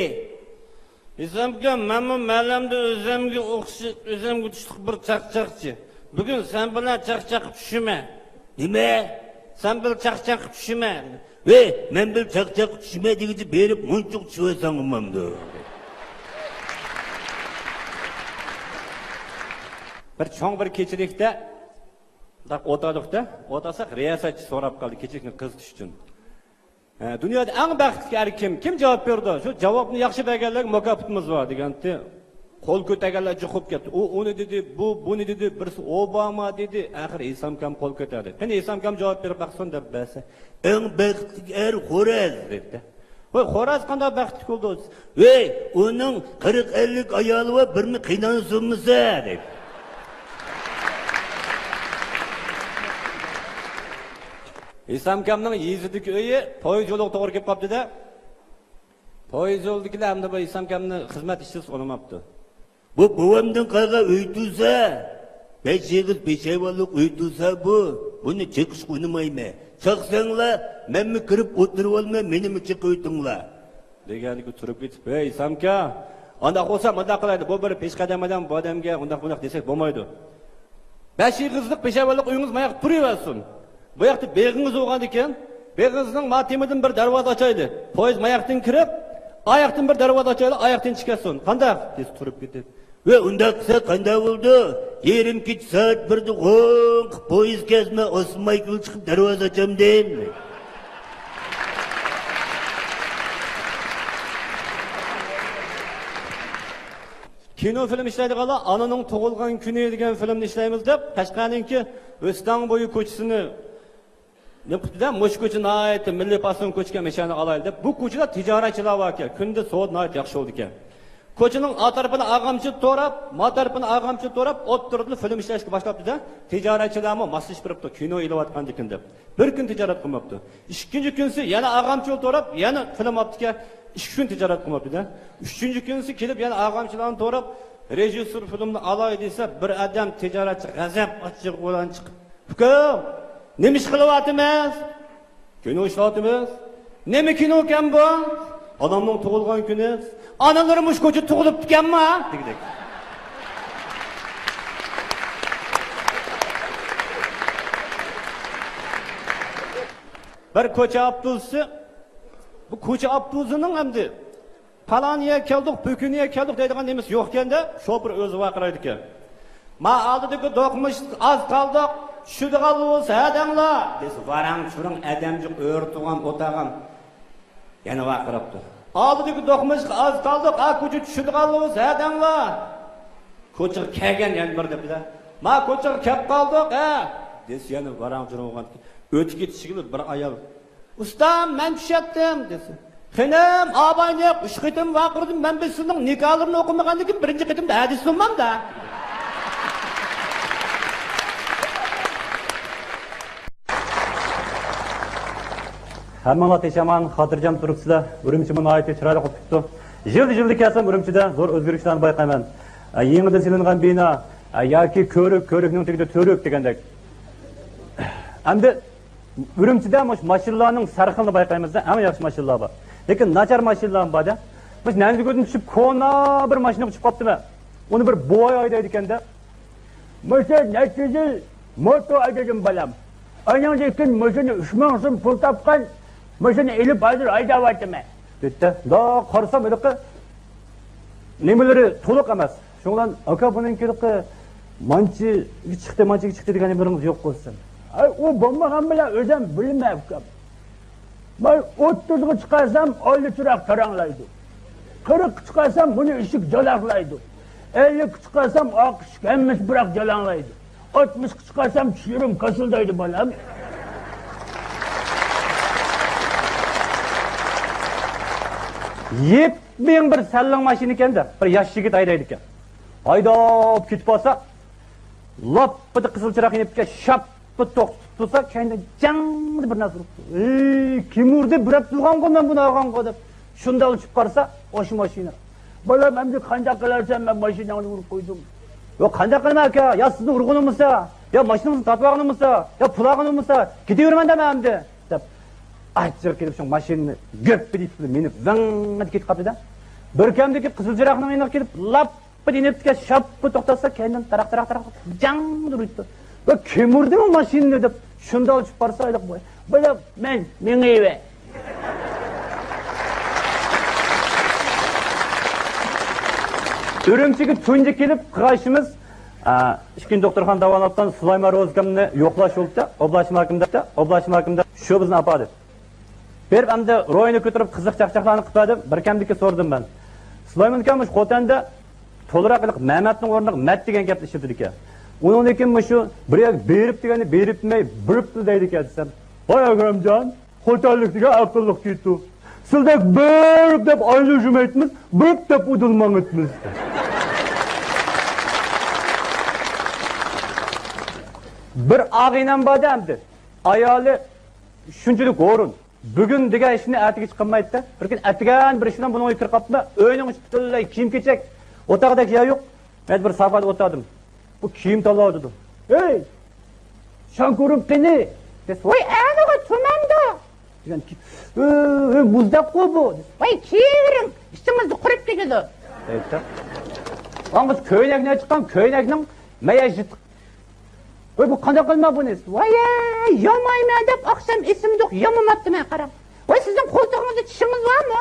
«ھېسامكام، مەنمۇ مەلەمدە ئۆزەمگە ئوخشاش، ئۆزەمگە تۇشلۇق بىر چاقچاقچى. بۈگۈن سەن بىلەن چاقچاققا چۈشىمەن.» «نېمە؟» «سەن بىلەن چاقچاققا چۈشىمەن.» «ۋەي، مەن بىلەن چاقچاققا چۈشىمەن دېگۈچە بېرىپ مۇنچىلىك چۈشۈۋالساڭ بولمامدۇ؟» بىر چوڭ بىر كېچىلىكتە مۇنداق ئولتۇردۇق-تە، ئولتۇرساق رىياسەتچى سوراپ قالدى كېچىلىكنى قىزىتىش ئۈچۈن. «ھە، دۇنيادا ئەڭ بەختلىك ئەر كىم؟ كىم جاۋاب بېرىدۇ؟ شۇ جاۋابنى ياخشى بەرگەنلەرگە مۇكاپاتىمىز بار» دېگەنتى. قول كۆتەرگەنلەر جۇقۇپ كەتتى. ئۇ ئۇنى دېدى، بۇ بۇنى دېدى، بىرسى ئوباما دېدى. ئاخىرى ھېسامكام قول كۆتەردى. «قېنى، ھېسامكام جاۋاب بېرىپ باقسۇن» دەپ بەرسە، «ئەڭ بەختلىك ئەر خوراز» دېدى. «ۋاي، خوراز قانداق بەختلىك بولدى؟» «ۋەي، ئۇنىڭ قىرىق ئەللىك ئايالى بار، بىرىنى قىينالسۇنمىسا» دېدى. ھېسامكامنىڭ يېزىدىكى ئۆيى پويىز يولىغا توغرا كېلىپ قاپتۇ-دە. پويىز يولىدىكىلەر ئەمدى بۇ ھېسامكامنى خىزمەت ئىشچىسى ئۇنىماپتۇ. «بۇ بوۋامدىن قالغان ئۆي تۇرسا، بەش ئېغىز پېشايۋانلىق ئۆي تۇرسا بۇ، بۇنى چېقىشقا ئۇنىمايمەن. چاقساڭلار، مەنمۇ كىرىپ ئولتۇرۇۋالىمەن، مېنىمۇ چېقىۋېتىڭلار» دېگەندىكى تۇرۇپ كېتىپ، «ھەي، ھېسامكا، ئانداق بولسا مۇنداق قىلايلى، بۇ بىر پېشقەدەم ئادەم، بۇ ئادەمگە ئۇنداق بۇنداق دېسەك بولمايدۇ. بەش ئېغىزلىق پېشايۋانلىق ئۆيىڭىز ماياقتا تۇرۇۋەرسۇن. بۇ ياقتا بېغىڭىز بولغاندىكىن، بېغىڭىزنىڭ ما تېمىدىن بىر دەرۋازا ئاچايلى. پويىز ماياقتىن كىرىپ، ئاياقتىن بىر دەرۋازا ئاچايلى، ئاياقتىن چىقىۋەتسۇن. قانداق؟» دېسە تۇرۇپ كېتىپ، «ۋە ئۇنداق قىلسا قانداق بولىدۇ؟ يېرىم كېچە سائەت بىردە غوڭ قىلىپ پويىز كەلسىمۇ ئاستىن مايكىل چىقىپ دەرۋازا ئاچامدىم.» كىنو فىلىم ئىشلەيدىغانلار «ئانىنىڭ تۇغۇلغان كۈنى» دېگەن فىلىمنى ئىشلەيمىز دەپ، قەشقەرنىڭكى ئۆستەڭ بويى كوچىسىنى نېمە قىپتۇ-دە، مۇشۇ كوچا ناھايىتى مىللىي پاسون كوچىكەن، مەشەنى ئالايلى دەپ، بۇ كوچىدا تىجارەتچىلەر باركەن، كۈندە سودا ناھايىتى ياخشى بولىدىكەن. كوچىنىڭ ئا تەرىپىنى ئاغامچىل توراپ، ما تەرىپىنى ئاغامچىل توراپ، ئوتتۇرىدىلا فىلىم ئىشلەشكە باشلاپتۇ-دە، تىجارەتچىلەرمۇ ماسلىشىپ بېرىپتۇ، كىنو ئېلىۋاتقاندىكىن دەپ. بىر كۈن تىجارەت قىلماپتۇ. ئىككىنچى كۈنسى يەنە ئاغامچىل توراپ، يەنە فىلىم ئاپتىكەن، ئىككى كۈن تىجارەت قىلماپتۇ-دە. ئۈچىنچى كۈنسى كېلىپ يەنە ئاغامچىلارنى توراپ، رېژىسسور فىلىمنى ئالاي دېسە، بىر ئادەم تىجارەتچى غەزەپ ئاچچىقى بىلەن چىقىپ، ئۇكام، نېمە ئىش قىلىۋاتىمىز؟ كىنو ئىشلەۋاتىمىز. نېمە كىنوكەن بۇ؟ ئانامنىڭ تۇغۇلغان كۈنى. ئانىلىرى مۇشۇ كوچىدا تۇغۇلۇپتىكەنما؟ دېگۈدەك. بىر كوچا ئاپتوبۇسى، بۇ كوچا ئاپتوبۇسىنىڭ ئەمدى پالان يەرگە كەلدۇق، بۈگۈن يەرگە كەلدۇق دەيدىغان نېمىسى يوقكەن-دە، شوپۇر ئۆزى ۋارقىرايدىكەن. ما ئالدىدىكى دوقمۇشلۇق ئاز قالدۇق، چۈشىدىغانلا بولسا ھەدەڭلا، دېسە ۋاراڭ-چۇرۇڭ ئادەم جىق ئۆرە تۇرغان ئولتۇرغان يەنە ۋارقىراپتۇ. ئالدىدىكى دوقمۇشلۇق ئاز قالدۇق، ئا كوچا چۈشىدىغانلا بولسا ھەدەڭلا. كوچىغا كەلگەن يەنە بىر دەپىدە، ما كوچىغا كەپ قالدۇق ھە، دېسە يەنە ۋاراڭ-چۇرۇڭ بولغان. ئۆتۈپ كېتىشىگىلا بىر ئايال، ئۇستام، مەن چۈشەتتىم، دېسە. خېنىم، ئاباينى ئۈچ قېتىم ۋارقىرىدىم، مەن بىز سىزنىڭ نىكاھلىرىنى ئوقۇمىغاندىن كېيىن بىرىنچى قېتىمدا ھەدىس سۇنمامدا. ھەممىڭلار پېشامان، خاتىرجەم تۇرۇپسىلەر. ئۈرۈمچىمۇ ناھايىتى چىرايلىق بولۇپ كېتىپتۇ. يىلدا-يىلدا كەلسەم ئۈرۈمچىدە زور ئۆزگىرىشلەرنى بايقايمەن. ئە، يېڭىدىن سېلىنغان بىنا، ئە، ياكى كۆۋرۈك، كۆۋرۈكنىڭ تېگىدە تۈۋرۈك دېگەندەك. ئەمدى ئۈرۈمچىدە مۇشۇ ماشىنىلارنىڭ سەرخىلىنى بايقايمىز-دە، ئەڭ ياخشى ماشىنىلار بار. لېكىن ناچار ماشىنىلارمۇ بار-دە. مۇشۇ نەنجىگۈردىن چۈشۈپ كونا بىر ماشىنىغا چۈشۈپ قاپتىمەن. ئۇنى بىر بوۋاي ھەيدەيدىكەن-دە. مۇشۇ نەچچە يىل موتو ھەيدىدىم بالام. ئانىڭدىن كېيىن مۇشۇنى ئۈچ مىڭ سوم پۇل تاپقان، مۇشۇنى ئېلىپ ھازىر ھەيدەۋاتىمەن. دېدى-دە، قارىسام ھېلىقى نېمىلىرى تولۇق ئەمەس. شۇنىڭ بىلەن، ئاكا، بۇنىڭكى ھېلىقى مانچىگە چىقتى، مانچىگە چىقتى دېگەن نېمىلىرىڭىز يوق بولسۇن. ئاي، ئۇ بولمىغان بىلەن ئۆزۈم بىلىمەن، ئۇكام. مانا ئوتتۇزغا چىقارسام، ئاللىچىراغ تاراڭلايدۇ. قىرىققا چىقارسام، بۇنى ئىشىك جالاقلايدۇ. ئەللىككە چىقارسام، ئارقا ئىشىك ھەممىسى بىراق جالاڭلايدۇ. ئاتمىشقا چىقارسام، چۈشلىرىم كاسىلدايدۇ، بالام. يېپيېڭى بىر سەللىڭ ماشىنا ئىكەن-دە، بىر ياش يىگىت ھەيدەيدىكەن. ھەيدەپ كېتىپ قالسا، لاپپىدە قىزىل چىراغ يېنىپ كەتكەن، شاپپىدە توختىتىپ تۇرسا، كەينىدىن جەڭدە بىر نەرسە ئۇرۇپتۇ. ئېي، كىم ئۇردى؟ بىر ئەپتە بولغانغۇ مەن بۇنى ئالغانغۇ دەپ، شۇنداق ئۇچۇپ قارىسا، ئاشۇ ماشىنا. بالام، ئەمدى قانداق قىلارسەن، مەن ماشىناڭنى ئۇرۇپ قويدۇم. ياق، قانداق قىلىمەن ئاكا؟ يا سىزنى ئۇرغىنىم بولسا، يا ماشىنىڭىزنى تارتىۋالغىنىم بولسا، يا پۇل ئالغىنىم بولسا، كېتىۋېرىمەن دەمە ئەمدى، دەپ، ئاچچىقى كېلىپ شۇ ماشىنىنى گۆپپىدە مىنىپ، ۋىڭ ئېتىپ كېتىپ قاپتۇ-دە. بىركەمدىكى قىزىل چىراغنىڭ يېنىغا كېلىپ، لاپپىدە يېنىپ كەتكەن، شاپپا توختاتسا، كەينىدىن تاراق، تاراق، تاراق جاڭ ئۇرۇيتتى. ۋە كىم ئۇردى بۇ ماشىنىنى دەپ، شۇنداق ئۇچۇپ بارسا، ھېلىقى بوۋاي، بالام، مەن مېڭىۋەر. ئۈرۈمچىگە تۇنجى كېلىپ قىغايشىمىز، ئىككىنچى دوختۇرخانىدا داۋالانىۋاتقان سۇلايمان روزى ئاكامنى يوقلاش يولىدا، ئوبلاشما ھاكىمدە، ئوبلاشما ھاكىمدە شۇ بىزنى ئاپاردى. بېرىپ ئەمدى روھىنى كۆتۈرۈپ قىزىق چاقچاقلارنى قىلىپ بەردىم. بىر كەمدىكى سورىدىم مەن. سۇلايمان ئاكام مۇشۇ خوتەندە تولىراق ھېلىقى مەمەتنىڭ ئورنىغا مەت دېگەن گەپنى ئىشلىتىدىكەن. ئۇنىڭدىن كېيىن مۇشۇ بىر يەرگە بېرىپ دېگەننى بېرىپمەي، بېرىپلا دەيدىكەن دېسەم، ۋاي ئەكرەمجان، خوتەنلىك دېگەن ئەقىللىق كېتىدۇ. سىلدەك بېرىپ دەپ ئايلىنىپ يۈرمەيتمىز، بېرىپ دەپ ئۇدۇل ماڭىتمىز. بىر ئاغىنەم بار-دە ئەمدى. ئايالى شۇنچىلىك ھورۇن. بۈگۈن دېگەن ئىشنى ئەتىگىچە قىلمايتتى. بىر كۈنى ئەتىگەن بىر ئىشىدىن بۇنىڭغا كىرىپ قاپتىمەن. ئۆينىڭ ئىچى پۈتۈنلەي كىيىم-كېچەك. ئوتاقدەك يەر يوق. مەن بىر سافادا ئولتۇردۇم. بۇ كىيىم تاللاۋاتىدۇ. ھەي، شاڭكۇرۇم قېنى؟ دېسە، ۋاي، ئەنىغۇ تۈمەندۇ. دېگەن، ھۆي، ھۆي، مۇزدەكقۇ بۇ. ۋاي، كىيىۋېرىڭ، ئىچىڭىزدە قۇرۇپ كېتىدۇ. دەيتتى. ئاڭغىچ كۆينەكنى چىققان، كۆينەكنىڭ مەيەجىتى. ۋاي، بۇ قانداق قىلما بۇنى؟ ۋاي، يامايمەن دەپ ئاخشام ئېسىمدە يامىماپتىمەن، قاراڭ. ۋاي، سىزنىڭ قولتۇقىڭىزدا چىشىڭىز بارمۇ؟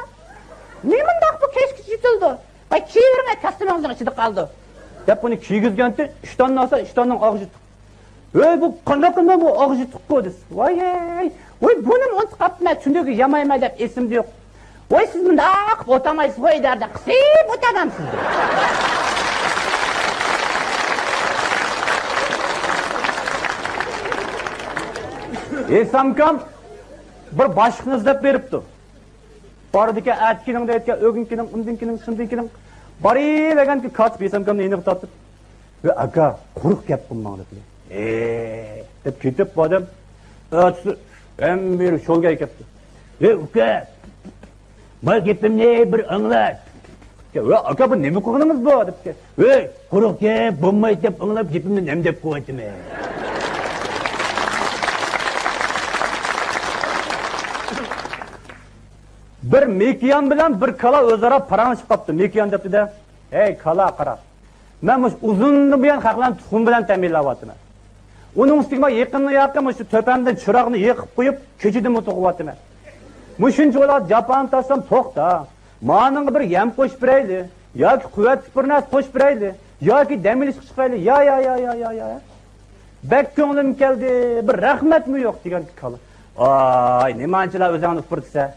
نېمانداق بۇ كەچكىچە يېتىلىدۇ؟ ۋاي، كىيىۋېرىڭ، كاستيۇمىڭىزنىڭ ئىچىدە قالىدۇ. دەپ بۇنى كىيگۈزگەنتى، ئىشتاننى ئالسا، ئىشتاننىڭ ئاغزى يىرتىق. ۋاي، بۇ قانداق قىلما بۇ ئاغزى يىرتىققۇ دېسە. ۋاي، ۋاي، بۇنىمۇ ئۇنتۇپ قاپتىمەن، تۈنۈگۈن يامايمەن دەپ ئېسىمدە يوق. ۋاي، سىز مۇنداق قىلىپ ئولتۇرمايسىزغۇ، ئىدارىدە قىسىپ ئولتۇرامسىز. ھېسامكام بىر باشلىقنى ئىزدەپ بېرىپتۇ. بارىدىكەن، ئەتە كېلىڭ دەيدىكەن، ئۆگۈن كېلىڭ، ئۇندىن كېلىڭ، شۇندىن كېلىڭ. بارىۋەرگەنكى كاتىپ ھېسامكامنى يېنىغا تارتىپ، ۋە ئاكا، قۇرۇق گەپ قىلماڭ دەپتۇ. ھې دەپ كېتىپ بۇ ئادەم ئەتىسى ھەممە يېرى شولگاي كەپتۇ. ۋە ئۇكا، ما گېپىمنى بىر ئاڭلا. ۋە ئاكا، بۇ نېمە قىلغىنىڭىز بۇ دەپتۇ. ۋەي، قۇرۇق گەپ بولمايدۇ دەپ ئاڭلاپ گېپىمنى نەم دەپ قويۇۋاتىمەن. بىر مېكىيان بىلەن بىر كالا ئۆزئارا پاراڭلىشىپ قاپتۇ. مېكىيان دەپتۇ-دە، ھەي كالا، قارا، مەن مۇشۇ ئۇزۇندىن بۇيان خەقلەرنى تۇخۇم بىلەن تەمىنلەۋاتىمەن. ئۇنىڭ ئۈستىگە مانا يېقىندا ياقى مۇشۇ تۆپەمدىن چىراغنى يېقىپ قويۇپ، كېچىدىنمۇ تۇغۇۋاتىمەن. مۇشۇنچە ئۇلارغا جاپانى تارتسام، توختا، مانىڭغا بىر يەم قوشۇپ بېرەيلى، ياكى قۇۋۋەتلىك بىر نەرسە قوشۇپ بېرەيلى، ياكى دەم ئېلىشقا چىقىرايلى. يا، يا، يا، يا، يا، يا. بەك كۆڭلۈم كەلدى، بىر رەھمەتمۇ يوق دېگەن كالا. ۋاي، نېمانچىلا ئۆزۈڭنى ئۇپرىتىسەن.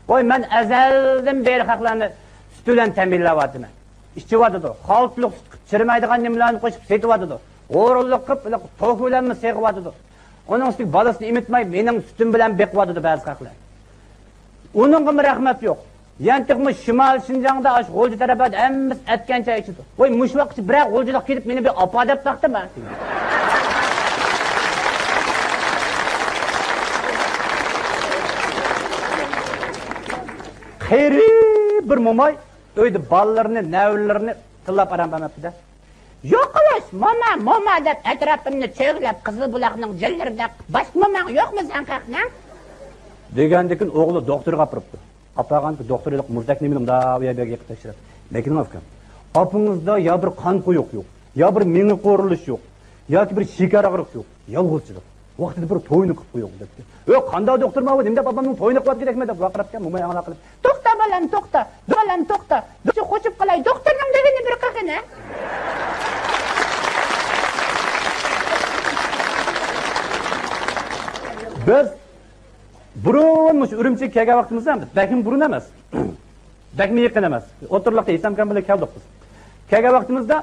ۋاي، مەن ئەزەلدىن بېرى خەقلەرنى سۈت بىلەن تەمىنلەۋاتىمەن. ئىچىۋاتىدۇ. خالتىلىق سۈت قىلىپ چىرىمايدىغان نېمىلەرنى قوشۇپ سېتىۋاتىدۇ. ھورۇنلۇق قىلىپ، توخۇ بىلەنمۇ سېغىۋاتىدۇ. ئۇنىڭ ئۈستىگە بالىسىنى ئېمىتماي، مېنىڭ سۈتۈم بىلەن بېقىۋاتىدۇ بەزى خەقلەر. ئۇنىڭغىمۇ رەھمەت يوق. يەنە تېخىمۇ شىمال شىنجاڭدا ئاشۇ غۇلجا تەرەپلەردە ھەممىسى ئەتكەن چاي ئىچىدۇ. ۋاي، مۇشۇ ۋاقىتقىچە بىرەر غۇلجىلىق كېلىپ مېنى بىر ئاپا دەپ باقتىمۇ؟ قېرى بىر موماي ئۆيدە بالىلىرىنى، نەۋرىلىرىنى تىللاپ ئارام بەرمەپتۇ-دە. يوقىلاش، موما، موما دەپ ئەتراپىمنى چۆگىلەپ، قىزىلبۇلاقنىڭ جىللىرىدەك، باشقا موماڭ يوقمۇ سەن خەقنىڭ؟ دېگەندىكىن ئوغلى دوختۇرغا ئاپىرىپتۇ. ئاپارغاندا دوختۇر ھېلىقى مۇردەك نېمىنى مۇنداق ئۇ يەر بۇ يەرگە يېقىپ تەكشۈرۈپ، لېكىن ئۇكام، ئاپىڭىزدا يا بىر قان قويۇق يوق، يا بىر مېڭە قورۇلۇش يوق، ياكى بىر شېكەر ئاغرىق يوق، يالغۇزچىلىق. ۋاقتىدا بىر توينى قىلىپ قويۇڭ دەپتۇ. ئۆ، قانداق دوختۇر ماۋۇ، نېمە دەپ ئاپامنىڭ تويىنى قىلىۋاتقىدەكمەن دەپ ۋارقىراپتىكەن، موماي ئاڭلاپ قېلىپ، توختا بالام، توختا، بالام، توختا، دوختۇرنىڭ دېگىنىنى بىر قىلغىنە. بىز بۇرۇن مۇشۇ ئۈرۈمچىگە كەلگەن ۋاقتىمىزدا، بەكمۇ بۇرۇن ئەمەس، بەكمۇ يېقىن ئەمەس، ئوتتۇرىلىقتا ھېسامكام بىلەن كەلدۇق بىز. كەلگەن ۋاقتىمىزدا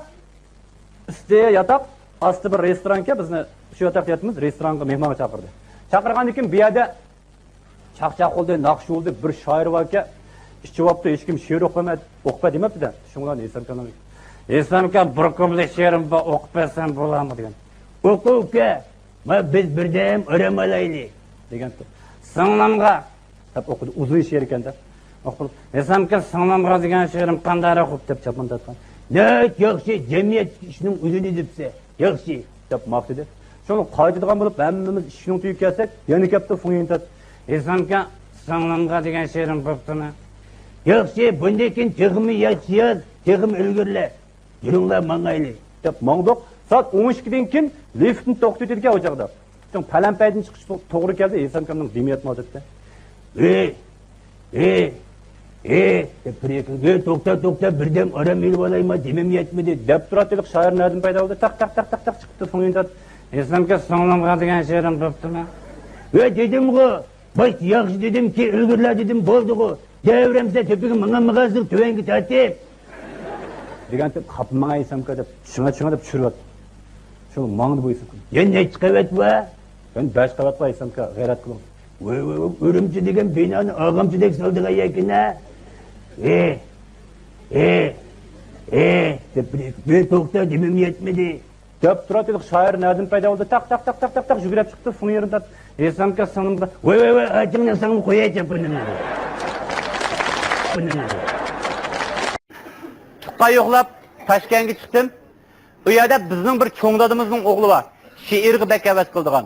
ئۈستى ياتاق، ئاستى بىر رېستورانكەن، بىزنى شۇ ياتاقتا ياتىمىز، رېستورانغا مېھمانغا چاقىردى. چاقىرغاندىن كېيىن بۇ يەردە چاقچاق بولدى، ناخشا بولدى، بىر شائىر باركەن، ئىچىۋاپتۇ، ھېچكىم شېئىر ئوقۇمە، ئوقۇپ بەر دېمەپتۇ-دە. شۇڭا ھېسامكام، ھېسامكام بىر كۇپلېت شېئىرىم بار، ئوقۇپ بەرسەم بولامدۇ دېگەن. ئوقۇ ئۇكا، ما بىز بىردەم ئارام ئالايلى دېگەنتى. سىڭلىمغا دەپ ئوقۇدى، ئۇزۇن شېئىر ئىكەن-دە. ئوقۇپ، ھېسامكام سىڭلىمغا دېگەن شېئىرىم قانداقراق خوپ دەپ چاپان تارتقان. ناھايىتى ياخشى، جەمئىيەتتىكى ئىشنىڭ ئۆزىنى دېپسە، ياخشى دەپ ماختىدى. شۇڭا قايتىدىغان بولۇپ، ھەممىمىز ئىشىكنىڭ تۈۋىگە كەلسەك، يەنە كەپتۇ فۇڭيىنتات. ھېسامكام، سىڭلىمغا دېگەن شېئىرىم بوپتۇمۇ؟ ياخشى، بۇندىن كېيىن تېخىمۇ ياخشى ياز، تېخىمۇ ئىلگىرىلە. يۈرۈڭلار ماڭايلى دەپ ماڭدۇق. سائەت ئون ئىككىدىن كېيىن لىفتنى توختىتىدىكەن ئۇ چاغدا. شۇڭا پەلەمپەيدىن چىقىش تو-، توغرا كەلدى، ھېسامكامنىڭ دېمى يەتمەي ئادەتتە. ھېي! ھېي! ھېي! دەپ بىر يەككە، ھېي، توختا، توختا، بىردەم ئارام ئېلىۋالايما، دېمەم يەتمىدى، دەپ تۇراتتى، ھېلىقى شائىر نەدىن پەيدا بولدى؟ تاق، تاق، تاق، تاق، تاق چىقىپتۇ فۇڭيىنتات. ھېسامكام سىڭلىمغا دېگەن شېئىرىم بوپتۇمۇ؟ ھېي، دېدىمغۇ! باش ياخشى دېدىمكى، ئىلگىرىلە دېدىم، بولدىغۇ. دەۋرەمسە تۆپىگە ماڭا ماغازىر تۆۋەنگە تارتىپ. دېگەنتىم، خاپا ماڭا ھېسامكام دەپ، چىڭە، چىڭە دەپ چۈشۈرۈۋەتتى. شۇ ماڭدى بۇ ھېسامكام. يەنە نەچچە قەۋەت بار؟ يەنە بەش قەۋەت بار ھېسامكام، غەيرەت قىلىڭ. ۋوي، ۋوي، ۋوي، ئۈرۈمچى دېگەن بىنانى ئاغامچىدەك سالىدىغان ئىكەن-ھە. ھېي، ھېي، ھېي، دەپ بىر، بىر توختا دېمەم يەتمىدى. دەپ تۇراتتى، شائىر نەدىن پەيدا بولدى؟ تاق، تاق، تاق، تاق، تاق، تاق، يۈگۈرۈپ چىقىپتۇ، فۇڭيىنتات. ھېسامكام سىڭلىمغا، ۋاي، ۋاي، ۋاي، ئاچىڭنى ساڭا قوياي چاپىنىمنى. تۇغقان يوقلاپ تاشكەنتكە چىقتىم. ئۇ يەردە بىزنىڭ بىر چوڭ دادىمىزنىڭ ئوغلى بار. شېئىرغا بەك ھەۋەس قىلىدىغان.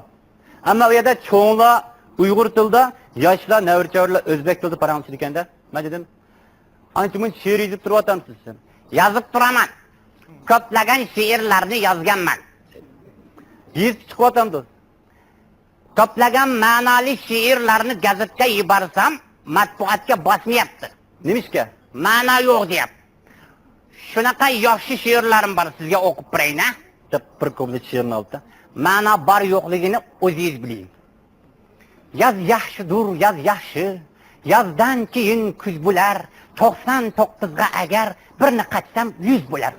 ئەمما ئۇ يەردە چوڭلار ئۇيغۇر تىلىدا، ياشلار، نەۋرە-چەۋرىلەر ئۆزبەك تىلىدا پاراڭلىشىدىكەن-دە. مەن دېدىم، ئانچە-مۇنچە شېئىر يېزىپ تۇرۇۋاتامسىز دېسەم، يازىپ تۇرىمەن. كۆپلىگەن شېئىرلارنى يازغانمەن. يېزىپ چىقىۋاتامدۇ؟ كۆپلىگەن مەنالىق شېئىرلارنى گېزىتكە يېبەرسەم، مەتبۇئاتقا باسمايتتى. نېمىشقا؟ مەنا يوق دەپ. شۇناقا ياخشى شېئىرلارىم بار، سىزگە ئوقۇپ بېرەينە، دەپ بىر كۇپلېت شېئىرنى ئالدى. مەنا بار يوقلۇقىنى ئۆزىڭىز بىلىڭ. ياز ياخشىدۇر، ياز ياخشى. يازدىن كېيىن كۈز بولار. توقسان توققۇزغا ئەگەر بىرنى قاچسام، يۈز بولار.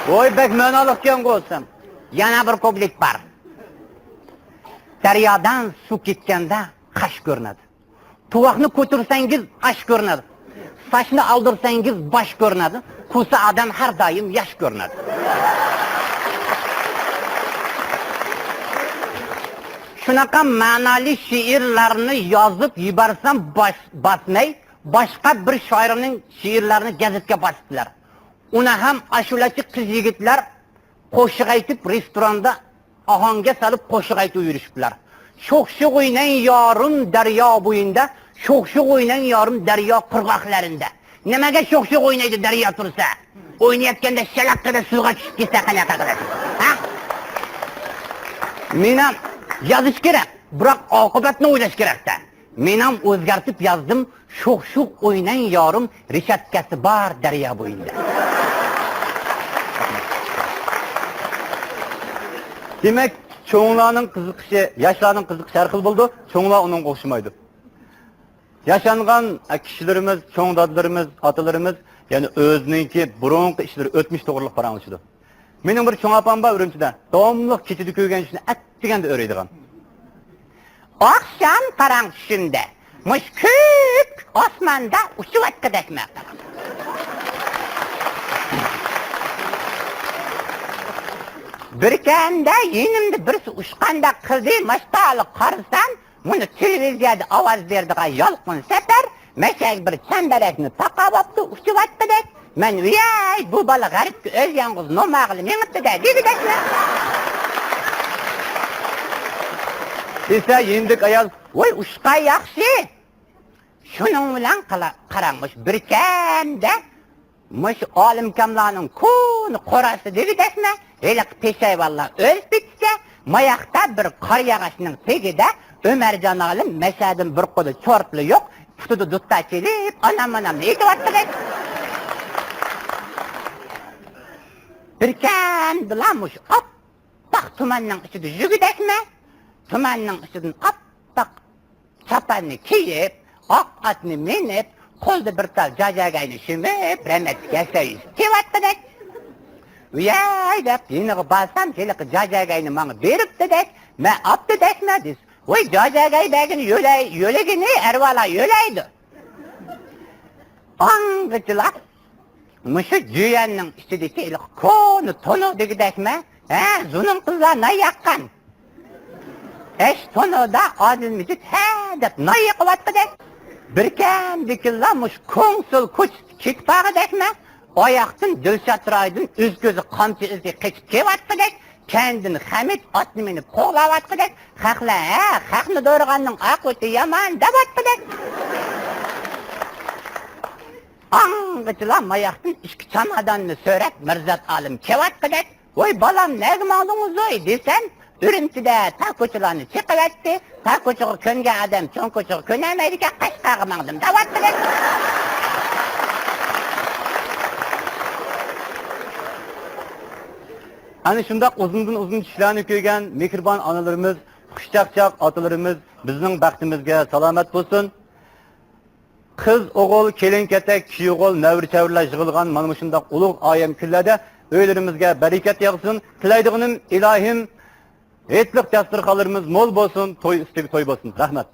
ۋوي، بەك مەنالىقكەنغۇ دېسەم. يەنە بىر كوپلېت بار. دەريادىن سۇ كەتكەندە قاش كۆرۈنىدۇ. تۇۋاقنى كۆتۈرسەڭگىز ئاش كۆرۈنىدۇ. ساچنى ئالدۇرسەڭگىز باش كۆرۈنىدۇ. كوسا ئادەم ھەر دائىم ياش كۆرۈنىدۇ. شۇناقا مەنىلىك شېئىرلارنى يازىپ يۈبەرسەم باس-، باسماي، باشقا بىر شائىرنىڭ شېئىرلىرىنى گېزىتكە باسىپتىلار. ئۇنى ھەم ئاشۇلاچى قىز-يىگىتلەر قوشۇق ئېيتىپ، رېستوراندا ئاھاڭگە سېلىپ قوشۇق ئېيتىپ يۈرۈشۈپتىلەر. شوخشۇق ئويناڭ يارىم دەريا بويىندا، شوخشۇق ئويناڭ يارىم دەريا قىرغاقلىرىندا. نېمىگە شوخشۇق ئوينايدۇ دەريا تۇرسا؟ ئوينايۋاتقاندا شالاققىدە سۇغا چۈشۈپ كەتسە قانداق قىلىسىز؟ ھە؟ مېنىڭ يازىش كېرەك، بىراق ئاقىۋەتنى ئويلاش كېرەك-دە. مېنىڭ ئۆزگەرتىپ يازدىم، شوخشۇق ئويناڭ يارىم، رېشاتكاسى بار دەريا بويىدا. دېمەك، چوڭلارنىڭ قىزىقىشى، ياشلارنىڭ قىزىقىشى ھەر خىل بولىدۇ، چوڭلار ئۇنىڭغا ئوخشىمايدۇ. ياشانغان، ئە، كىشىلىرىمىز، چوڭ دادىلىرىمىز، ئاتىلىرىمىز، يەنى ئۆزىنىڭكى بۇرۇنقى ئىشلىرى، ئۆتمۈش توغرىلىق پاراڭلىشىدۇ. مېنىڭ بىر چوڭ ئاپام بار ئۈرۈمچىدە. داۋاملىق كېچىدە كۆرگەن چۈشىنى ئەتىگەندە ئۆرەيدىغان. ئاخشام قاراڭ چۈشۈمدە مۇشۇ كۆك ئاسماندا ئۇچۇۋاتقۇدەكمەن. بىركەمدە يېنىمدا بىرسى ئۇچقاندەك قىلدى، ماشتالىق قارىسام، مۇنۇ تېلېۋىزىيەدە ئاۋاز بېرىدىغان يالقۇن سەپەر مەشەگە بىر چەمبىرەكنى تاقاۋاپتۇ، ئۇچۇۋاتقۇدەك. مەن، ۋىيەي، بۇ بالا غەربكە ئۆزى يالغۇز نوماغىلى مېڭىپتۇ-دە، دېگۈدەكمەن. دېسە يېنىدىكى ئايال، ۋاي، ئۇچقان ياخشى. شۇنىڭ بىلەن قالا-، قاراڭ، مۇشۇ بىركەمدە مۇشۇ ئالىمكاملارنىڭ كونا قوراسى دېگۈدەكمەن، ھېلىقى پېشايۋانلار ئۆلۈپ كېتىشسە، ماياقتا بىر قارا ياغاچنىڭ تېگىدە ئۆمەرجان ئالىم مەشەدىن بىر قولى چورپىلا يوق، پۇتىدا دۇتار چېلىپ، ئانام-مانامنى ئېيتىۋاتقۇدەك. بىركەمدىلا مۇشۇ ئاپئاق تۇماننىڭ ئىچىدە يۈرگۈدەكمەن، تۇماننىڭ ئىچىدىن ئاپئاق چاپاننى كىيىپ، ئاق ئاتنى مىنىپ، قولىدا بىر تال جاجاگاينى شىمىپ، رەھمەتلىك ياشاۋۇرۇپ كېلىۋاتقۇدەك. ۋىيەي دەپ يېنىغا بارسام، ھېلىقى جاجاگاينى ماڭا بېرىپتۇ-دەك، مەن ئاپتۇ-دەكمەن دېسە، ۋاي، جاجاگاي بەرگىنى يۆلەي-، يۆلىگىنى ئەرۋالا يۆلەيدۇ. ئاڭغىچىلا مۇشۇ جۈيەننىڭ ئىچىدىكى ھېلىقى كونا تونۇر دېگۈدەكمەن، ھە، زۇنۇن قىزلار نان ياققان. ئەش تونۇردا ئادىل مىجىت ھە دەپ نان يېقىۋاتقۇدەك. بىركەمدىكىنلا مۇشۇ كوڭسۇل كوچىسىدا كېتىپ بارغۇدەكمەن. ئاياقتىن دىلشات رايىدىن ئۆز كۆزى قامچا ئىزى قېچىپ كېلىۋاتقۇدەك. كەندىن خەمىت ئاتنى مىنىپ قوغلاۋاتقۇدەك. خەقلەر، ھە، خەقنى دورىغاننىڭ ئاقىۋىتى يامان دەۋاتقۇدەك. ئاڭغىچىلا ماياقتىن ئىككى چاماداننى سۆرەپ مىرزات ئالىم كېلىۋاتقۇدەك. ۋاي بالام، نەگە ماڭدىڭىزۇي دېسەم، ئۈرۈمچىدە تار كوچىلارنى چېقىۋەتتى، تار كوچىغا كۆنگەن ئادەم چوڭ كوچىغا كۆنەلمەيدىكەن، قەشقەرگە ماڭدىم دەۋاتقۇدەك. ئەنە شۇنداق ئۇزۇندىن ئۇزۇن چۈشلەرنى كۆرگەن مېھرىبان ئانىلىرىمىز، خۇشچاقچاق ئاتىلىرىمىز بىزنىڭ بەختىمىزگە سالامەت بولسۇن. قىز، ئوغۇل، كېلىن، كېتەك، كۈيئوغۇل، نەۋرە-چەۋرىلەر يىغىلغان مانا مۇشۇنداق ئۇلۇغ ئايەم كۈنلەردە ئۆيلىرىمىزگە بەرىكەت ياغسۇن. تىلەيدىغىنىم، ئىلاھىم، ھېيتلىق داستۇرخانلىرىمىز مول بولسۇن، توي ئۈستىگە توي بولسۇن. رەھمەت.